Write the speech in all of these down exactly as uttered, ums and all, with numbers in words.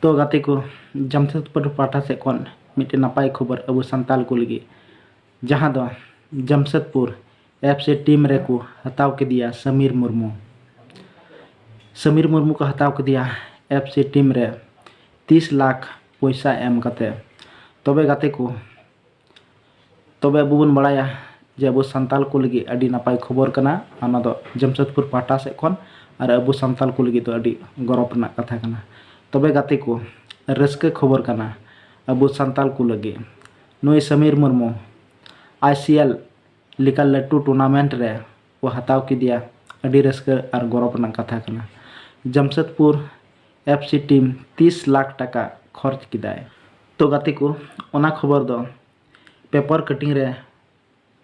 ᱛᱚ ᱜᱟᱛᱮ ᱠᱚ, ᱡᱟᱢᱥᱮᱫᱽᱯᱩᱨ ᱯᱟᱦᱴᱟ ᱥᱮᱫ ᱠᱷᱚᱱ ᱢᱤᱫᱴᱮᱱ ᱱᱟᱯᱟᱭ ᱠᱷᱚᱵᱚᱨ ᱟᱵᱚ ᱥᱟᱱᱛᱟᱞ ᱠᱚ ᱞᱟᱹᱜᱤᱫ, ᱡᱟᱦᱟᱸ ᱫᱚ ᱡᱟᱢᱥᱮᱫᱽᱯᱩᱨ ᱮᱯᱷ ᱥᱤ ᱴᱤᱢ ᱨᱮᱠᱚ ᱦᱟᱛᱟᱣ ᱠᱮᱫᱮᱭᱟ ᱥᱟᱢᱤᱨ ᱢᱩᱨᱢᱩ᱾ ᱥᱟᱢᱤᱨ ᱢᱩᱨᱢᱩ ᱠᱚ ᱦᱟᱛᱟᱣ ᱠᱮᱫᱮᱭᱟ ᱮᱯᱷ ᱥᱤ ᱴᱤᱢ ᱨᱮ ᱛᱤᱥ ᱞᱟᱠᱷ ᱯᱚᱭᱥᱟ ᱮᱢ ᱠᱟᱛᱮ᱾ ᱛᱚᱵᱮ ᱜᱟᱛᱮ ᱠᱚ, ᱛᱚᱵᱮ ᱟᱵᱚ ᱵᱚᱱ ᱵᱟᱲᱟᱭᱟ ᱡᱮ ᱟᱵᱚ ᱥᱟᱱᱛᱟᱞ ᱠᱚ ᱞᱟᱹᱜᱤᱫ ᱟᱹᱰᱤ ᱱᱟᱯᱟᱭ ᱠᱷᱚᱵᱚᱨ ᱠᱟᱱᱟ, ᱟᱨ ᱚᱱᱟ ᱫᱚ ᱡᱟᱢᱥᱮᱫᱽᱯᱩᱨ ᱯᱟᱦᱴᱟ ᱥᱮᱫ ᱠᱷᱚᱱ, ᱟᱨ ᱟᱵᱚ ᱥᱟᱱᱛᱟᱞ ᱠᱚ ᱞᱟᱹᱜᱤᱫ ᱫᱚ ᱟᱹᱰᱤ ᱜᱚᱨᱚᱵᱽ ᱨᱮᱱᱟᱜ ᱠᱟᱛᱷᱟ ᱠᱟᱱᱟ᱾ ᱛᱚᱵᱮ ᱜᱟᱛᱮ ᱠᱚ, ᱨᱟᱹᱥᱠᱟᱹ ᱠᱷᱚᱵᱚᱨ ᱠᱟᱱᱟ ᱟᱵᱚ ᱥᱟᱱᱛᱟᱞ ᱠᱚ ᱞᱟᱹᱜᱤᱫ᱾ ᱱᱩᱭ ᱥᱟᱢᱤᱨ ᱢᱩᱨᱢᱩ ᱟᱭ ᱥᱤ ᱮᱞ ᱞᱮᱠᱟ ᱞᱟᱹᱴᱩ ᱴᱩᱨᱱᱟᱢᱮᱱᱴ ᱨᱮ ᱠᱚ ᱦᱟᱛᱟᱣ ᱠᱮᱫᱮᱭᱟ, ᱟᱹᱰᱤ ᱨᱟᱹᱥᱠᱟᱹ ᱟᱨ ᱜᱚᱨᱚᱵᱽ ᱨᱮᱱᱟᱜ ᱠᱟᱛᱷᱟ ᱠᱟᱱᱟ᱾ ᱡᱟᱢᱥᱮᱫᱽᱯᱩᱨ ᱮᱯᱷ ᱥᱤ ᱴᱤᱢ ᱛᱤᱥ ᱞᱟᱠᱷ ᱴᱟᱠᱟ ᱠᱷᱚᱨᱪ ᱠᱮᱫᱟᱭ᱾ ᱛᱚ ᱜᱟᱛᱮ ᱠᱚ, ᱚᱱᱟ ᱠᱷᱚᱵᱚᱨ ᱫᱚ ᱯᱮᱯᱟᱨ ᱠᱟᱴᱤᱝ ᱨᱮ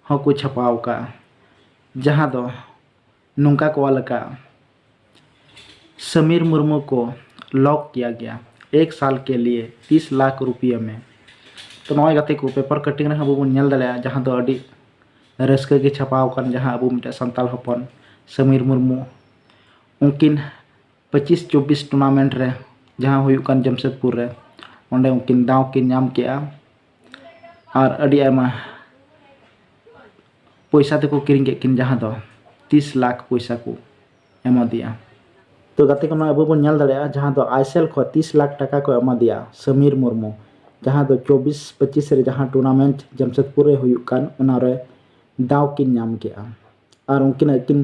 ᱦᱚᱸᱠᱚ ᱪᱷᱟᱯᱟᱣ ᱟᱠᱟᱫᱼᱟ, ᱡᱟᱦᱟᱸ ᱫᱚ ᱱᱚᱝᱠᱟ ᱠᱚ ᱚᱞ ᱟᱠᱟᱫᱼᱟ, ᱥᱟᱢᱤᱨ ᱢᱩᱨᱢᱩ ᱠᱚ ᱞᱚᱠ ᱠᱤᱭᱟ ᱜᱮᱭᱟ, ᱮᱠ ᱥᱟᱞ ᱠᱮ ᱞᱤᱭᱮ ᱛᱤᱥ ᱞᱟᱠᱷ ᱨᱩᱯᱤᱭᱟ ᱢᱮ᱾ ᱛᱚ ᱱᱚᱜᱼᱚᱭ ᱜᱟᱛᱮ ᱠᱚ, ᱯᱮᱯᱟᱨ ᱠᱟᱴᱤᱝ ᱨᱮᱦᱚᱸ ᱟᱵᱚ ᱵᱚᱱ ᱧᱮᱞ ᱫᱟᱲᱮᱭᱟᱜᱼᱟ, ᱡᱟᱦᱟᱸ ᱫᱚ ᱟᱹᱰᱤ ᱨᱟᱹᱥᱠᱟᱹ ᱜᱮ ᱪᱷᱟᱯᱟᱣ ᱟᱠᱟᱱ, ᱡᱟᱦᱟᱸ ᱟᱵᱚ ᱢᱤᱫᱴᱮᱱ ᱥᱟᱱᱛᱟᱲ ᱦᱚᱯᱚᱱ ᱥᱟᱢᱤᱨ ᱢᱩᱨᱢᱩ, ᱩᱱᱠᱤᱱ ᱯᱚᱸᱪᱤᱥ ᱪᱚᱵᱵᱤᱥ ᱴᱩᱨᱱᱟᱢᱮᱱᱴ ᱨᱮ ᱡᱟᱦᱟᱸ ᱦᱩᱭᱩᱜ ᱠᱟᱱ ᱡᱟᱢᱥᱮᱫᱽᱯᱩᱨ ᱨᱮ, ᱚᱸᱰᱮ ᱩᱱᱠᱤᱱ ᱫᱟᱣ ᱠᱤᱱ ᱧᱟᱢ ᱠᱮᱜᱼᱟ ᱟᱨ ᱟᱹᱰᱤ ᱟᱭᱢᱟ ᱯᱚᱭᱥᱟ ᱛᱮᱠᱚ ᱠᱤᱨᱤᱧ ᱠᱮᱫ ᱠᱤᱱ, ᱡᱟᱦᱟᱸ ᱫᱚ ᱛᱤᱥ ᱞᱟᱠᱷ ᱯᱚᱭᱥᱟ ᱠᱚ ᱮᱢᱟ ᱫᱮᱭᱟ᱾ ᱛᱚ ᱜᱟᱛᱮ ᱠᱚ, ᱱᱚᱣᱟ ᱟᱵᱚ ᱵᱚᱱ ᱧᱮᱞ ᱫᱟᱲᱮᱭᱟᱜᱼᱟ, ᱡᱟᱦᱟᱸ ᱫᱚ ᱟᱭ ᱥᱤ ᱮᱞ ᱠᱷᱚᱱ ᱛᱤᱥ ᱞᱟᱠᱷ ᱴᱟᱠᱟ ᱠᱚ ᱮᱢᱟ ᱫᱮᱭᱟ ᱥᱟᱢᱤᱨ ᱢᱩᱨᱢᱩ, ᱡᱟᱦᱟᱸ ᱫᱚ ᱪᱚᱵᱵᱤᱥ ᱯᱚᱸᱪᱤᱥ ᱨᱮ ᱡᱟᱦᱟᱸ ᱴᱩᱨᱱᱟᱢᱮᱱᱴ ᱡᱟᱢᱥᱮᱫᱽᱯᱩᱨ ᱨᱮ ᱦᱩᱭᱩᱜ ᱠᱟᱱ, ᱚᱱᱟ ᱨᱮ ᱫᱟᱣ ᱠᱤᱱ ᱧᱟᱢ ᱠᱮᱜᱼᱟ᱾ ᱟᱨ ᱩᱱᱠᱤᱱ ᱟᱹᱠᱤᱱ,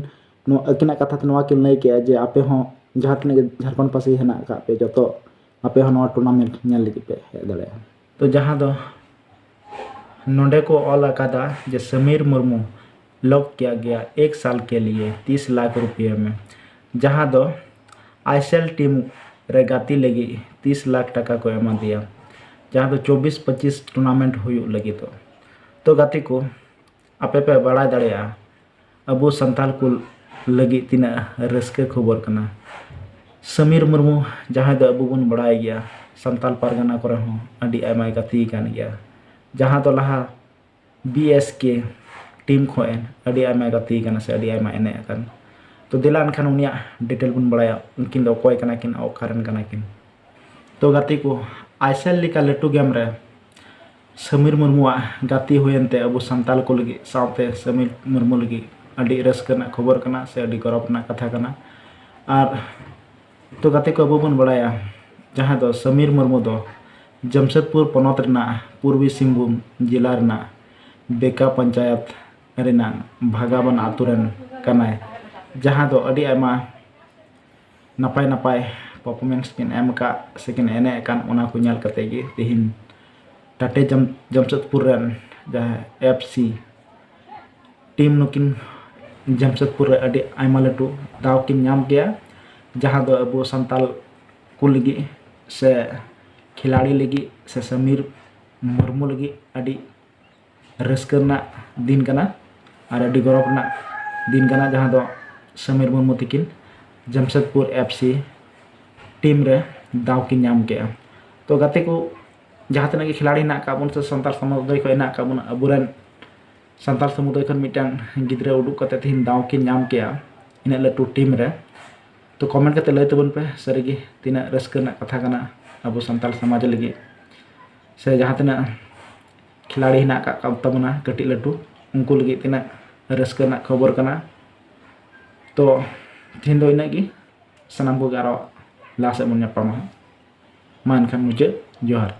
ᱱᱚᱣᱟ ᱟᱹᱠᱤᱱᱟᱜ ᱠᱟᱛᱷᱟ ᱛᱮ ᱱᱚᱣᱟ ᱠᱤᱱ ᱞᱟᱹᱭ ᱠᱮᱜᱼᱟ ᱡᱮ ᱟᱯᱮ ᱦᱚᱸ ᱡᱟᱦᱟᱸ ᱛᱤᱱᱟᱹᱜ ᱜᱮ ᱡᱷᱟᱲᱠᱷᱚᱸᱰ ᱯᱟᱹᱥᱤ ᱦᱮᱱᱟᱜ ᱟᱠᱟᱫ ᱯᱮ, ᱡᱚᱛᱚ ᱟᱯᱮ ᱦᱚᱸ ᱱᱚᱣᱟ ᱴᱩᱨᱱᱟᱢᱮᱱᱴ ᱧᱮᱞ ᱞᱟᱹᱜᱤᱫ ᱯᱮ ᱦᱮᱡ ᱫᱟᱲᱮᱭᱟᱜᱼᱟ᱾ ᱛᱚ ᱡᱟᱦᱟᱸ ᱫᱚ ᱱᱚᱰᱮ ᱠᱚ ᱚᱞ ᱟᱠᱟᱫᱟ ᱡᱮ ᱥᱟᱢᱤᱨ ᱢᱩᱨᱢᱩ ᱞᱚᱠ ᱠᱤᱭᱟ ᱜᱮᱭᱟ ᱮᱠ ᱥᱟᱞ ᱠᱮ ᱞᱤᱭᱮ ᱛᱤᱥ ᱞᱟᱠᱷ ᱨᱩᱯᱤᱭᱟ ᱢᱮ, ᱡᱟᱦᱟᱸ ᱫᱚ ᱟᱭ ᱥᱤ ᱮᱞ ᱴᱤᱢ ᱨᱮ ᱜᱟᱛᱮ ᱞᱟᱹᱜᱤᱫ ᱛᱤᱥ ᱞᱟᱠᱷ ᱴᱟᱠᱟ ᱠᱚ ᱮᱢᱟ ᱫᱮᱭᱟ, ᱡᱟᱦᱟᱸ ᱫᱚ ᱪᱚᱵᱵᱤᱥ ᱯᱚᱸᱪᱤᱥ ᱴᱩᱨᱱᱟᱢᱮᱱᱴ ᱦᱩᱭᱩᱜ ᱞᱟᱹᱜᱤᱫᱚᱜ᱾ ᱛᱚ ᱜᱟᱛᱮ ᱠᱚ, ᱟᱯᱮ ᱯᱮ ᱵᱟᱲᱟᱭ ᱫᱟᱲᱮᱭᱟᱜᱼᱟ ᱟᱵᱚ ᱥᱟᱱᱛᱟᱲ ᱠᱚ ᱞᱟᱹᱜᱤᱫ ᱛᱤᱱᱟᱹᱜ ᱨᱟᱹᱥᱠᱟᱹ ᱠᱷᱚᱵᱚᱨ ᱠᱟᱱᱟ᱾ ᱥᱟᱢᱤᱨ ᱢᱩᱨᱢᱩ, ᱡᱟᱦᱟᱸᱭ ᱫᱚ ᱟᱵᱚ ᱵᱚᱱ ᱵᱟᱲᱟᱭ ᱜᱮᱭᱟ, ᱥᱟᱱᱛᱟᱲ ᱯᱟᱨᱜᱟᱱᱟ ᱠᱚᱨᱮ ᱦᱚᱸ ᱟᱹᱰᱤ ᱟᱭᱢᱟᱭ ᱜᱟᱛᱮ ᱟᱠᱟᱱ ᱜᱮᱭᱟ, ᱡᱟᱦᱟᱸ ᱫᱚ ᱞᱟᱦᱟ ᱵᱤ ᱮᱥ ᱠᱮ ᱴᱤᱢ ᱠᱷᱚᱱ ᱟᱹᱰᱤ ᱟᱭᱢᱟᱭ ᱜᱟᱛᱮ ᱟᱠᱟᱱᱟ ᱥᱮ ᱟᱹᱰᱤ ᱟᱭᱢᱟ ᱮᱱᱮᱡ ᱟᱠᱟᱱ᱾ ᱛᱚ ᱫᱮᱞᱟ ᱮᱱᱠᱷᱟᱱ ᱩᱱᱤᱭᱟᱜ ᱰᱤᱴᱮᱞ ᱵᱚᱱ ᱵᱟᱲᱟᱭᱟ, ᱩᱱᱠᱤᱱ ᱫᱚ ᱚᱠᱚᱭ ᱠᱟᱱᱟ ᱠᱤᱱ, ᱚᱠᱟ ᱨᱮᱱ ᱠᱟᱱᱟ ᱠᱤᱱ᱾ ᱛᱚ ᱜᱟᱛᱮ ᱠᱚ, ᱟᱭᱮᱥᱮᱞ ᱞᱮᱠᱟ ᱞᱟᱹᱴᱩ ᱜᱮᱢ ᱨᱮ ᱥᱟᱢᱤᱨ ᱢᱩᱨᱢᱩᱣᱟᱜ ᱜᱟᱛᱮ ᱦᱩᱭᱮᱱ ᱛᱮ ᱟᱵᱚ ᱥᱟᱱᱛᱟᱲ ᱠᱚ ᱞᱟᱹᱜᱤᱫ, ᱥᱟᱶᱛᱮ ᱥᱟᱢᱤᱨ ᱢᱩᱨᱢᱩ ᱞᱟᱹᱜᱤᱫ ᱟᱹᱰᱤ ᱨᱟᱹᱥᱠᱟᱹ ᱨᱮᱱᱟᱜ ᱠᱷᱚᱵᱚᱨ ᱠᱟᱱᱟ ᱥᱮ ᱟᱹᱰᱤ ᱜᱚᱨᱚᱵᱽ ᱨᱮᱱᱟᱜ ᱠᱟᱛᱷᱟ ᱠᱟᱱᱟ᱾ ᱟᱨ ᱛᱚ ᱜᱟᱛᱮ ᱠᱚ, ᱟᱵᱚ ᱵᱚᱱ ᱵᱟᱲᱟᱭᱟ, ᱡᱟᱦᱟᱸ ᱫᱚ ᱥᱟᱢᱤᱨ ᱢᱩᱨᱢᱩ ᱫᱚ ᱡᱟᱢᱥᱮᱫᱽᱯᱩᱨ ᱯᱚᱱᱚᱛ ᱨᱮᱱᱟᱜ ᱯᱩᱨᱵᱤ ᱥᱤᱝᱵᱷᱩᱢ ᱡᱮᱞᱟ ᱨᱮᱱᱟᱜ ᱵᱮᱠᱟ ᱯᱚᱧᱪᱟᱭᱟᱛ ᱨᱮᱱᱟᱜ ᱵᱷᱟᱜᱟᱵᱟᱱ ᱟᱛᱳ ᱨᱮᱱ ᱠᱟᱱᱟᱭ, ᱡᱟᱦᱟᱸ ᱫᱚ ᱟᱹᱰᱤ ᱟᱭᱢᱟ ᱱᱟᱯᱟᱭ ᱱᱟᱯᱟᱭ ᱯᱟᱨᱯᱷᱚᱨᱢᱮᱱᱥ ᱠᱤᱱ ᱮᱢ ᱟᱠᱟᱫ ᱥᱮ ᱠᱤᱱ ᱮᱱᱮᱡ ᱟᱠᱟᱱ, ᱚᱱᱟ ᱠᱚ ᱧᱮᱞ ᱠᱟᱛᱮ ᱜᱮ ᱛᱮᱦᱮᱧ ᱴᱟᱴᱮ ᱡᱟᱢ-, ᱡᱟᱢᱥᱮᱫᱽᱯᱩᱨ ᱨᱮᱱ ᱡᱟᱦᱟᱸ ᱮᱯᱷ ᱥᱤ ᱴᱤᱢ ᱱᱩᱠᱤᱱ ᱡᱟᱢᱥᱮᱫᱽᱯᱩᱨ ᱨᱮ ᱟᱹᱰᱤ ᱟᱭᱢᱟ ᱞᱟᱹᱴᱩ ᱫᱟᱣ ᱠᱤᱱ ᱧᱟᱢ ᱠᱮᱜᱼᱟ, ᱡᱟᱦᱟᱸ ᱫᱚ ᱟᱵᱚ ᱥᱟᱱᱛᱟᱲ ᱠᱚ ᱞᱟᱹᱜᱤᱫ ᱥᱮ ᱠᱷᱤᱞᱟᱲᱤ ᱞᱟᱹᱜᱤᱫ ᱥᱮ ᱥᱟᱢᱤᱨ ᱢᱩᱨᱢᱩ ᱞᱟᱹᱜᱤᱫ ᱟᱹᱰᱤ ᱨᱟᱹᱥᱠᱟᱹ ᱨᱮᱱᱟᱜ ᱫᱤᱱ ᱠᱟᱱᱟ ᱟᱨ ᱟᱹᱰᱤ ᱜᱚᱨᱚᱵᱽ ᱨᱮᱱᱟᱜ ᱫᱤᱱ ᱠᱟᱱᱟ, ᱡᱟᱦᱟᱸ ᱫᱚ ᱥᱟᱢᱤᱨ ᱢᱩᱨᱢᱩ ᱛᱤᱠᱤᱱ ᱡᱟᱢᱥᱮᱫᱽᱯᱩᱨ ᱮᱯᱷ ᱥᱤ ᱴᱤᱢ ᱨᱮ ᱫᱟᱣ ᱠᱤᱱ ᱧᱟᱢ ᱠᱮᱜᱼᱟ᱾ ᱛᱚ ᱜᱟᱛᱮ ᱠᱚ, ᱡᱟᱦᱟᱸ ᱛᱤᱱᱟᱹᱜ ᱜᱮ ᱠᱷᱤᱞᱟᱲᱤ ᱦᱮᱱᱟᱜ ᱟᱠᱟᱫ ᱵᱚᱱ ᱥᱮ ᱥᱟᱱᱛᱟᱲ ᱥᱚᱢᱩᱫᱟᱭ ᱠᱷᱚᱱ ᱦᱮᱱᱟᱜ ᱟᱠᱟᱫ ᱵᱚᱱᱟ, ᱟᱵᱚᱨᱮᱱ ᱥᱟᱱᱛᱟᱲ ᱥᱚᱢᱩᱫᱟᱭ ᱠᱷᱚᱱ ᱢᱤᱫᱴᱟᱝ ᱜᱤᱫᱽᱨᱟᱹ ᱩᱰᱩᱠ ᱠᱟᱛᱮ ᱛᱮᱦᱮᱧ ᱫᱟᱣ ᱠᱤᱱ ᱧᱟᱢ ᱠᱮᱜᱼᱟ, ᱤᱱᱟᱹᱜ ᱞᱟᱹᱴᱩ ᱴᱤᱢ ᱨᱮ᱾ ᱛᱚ ᱠᱚᱢᱮᱱᱴ ᱠᱟᱛᱮ ᱞᱟᱹᱭ ᱛᱟᱵᱚᱱ ᱯᱮ, ᱥᱟᱹᱨᱤᱜᱮ ᱛᱤᱱᱟᱹᱜ ᱨᱟᱹᱥᱠᱟᱹ ᱨᱮᱱᱟᱜ ᱠᱟᱛᱷᱟ ᱠᱟᱱᱟ ᱟᱵᱚ ᱥᱟᱱᱛᱟᱲ ᱥᱚᱢᱟᱡᱽ ᱞᱟᱹᱜᱤᱫ, ᱥᱮ ᱡᱟᱦᱟᱸ ᱛᱤᱱᱟᱹᱜ ᱠᱷᱤᱞᱟᱲᱤ ᱦᱮᱱᱟᱜ ᱟᱠᱟᱫ ᱠᱚ ᱛᱟᱵᱚᱱᱟ ᱠᱟᱹᱴᱤᱡ ᱞᱟᱹᱴᱩ, ᱩᱱᱠᱩ ᱞᱟᱹᱜᱤᱫ ᱛᱤᱱᱟᱹᱜ ᱨᱟᱹᱥᱠᱟᱹ ᱨᱮᱱᱟᱜ ᱠᱷᱚᱵᱚᱨ ᱠᱟᱱᱟ᱾ ᱛᱚ ᱛᱮᱦᱮᱧ ᱫᱚ ᱤᱱᱟᱹᱜ ᱜᱮ, ᱥᱟᱱᱟᱢ ᱠᱚᱜᱮ ᱟᱨᱚ ᱞᱟᱦᱟ ᱥᱮᱫ ᱵᱚᱱ ᱧᱟᱯᱟᱢᱟ᱾ ᱢᱟ ᱮᱱᱠᱷᱟᱱ ᱢᱩᱪᱟᱹᱫ, ᱡᱚᱦᱟᱨ᱾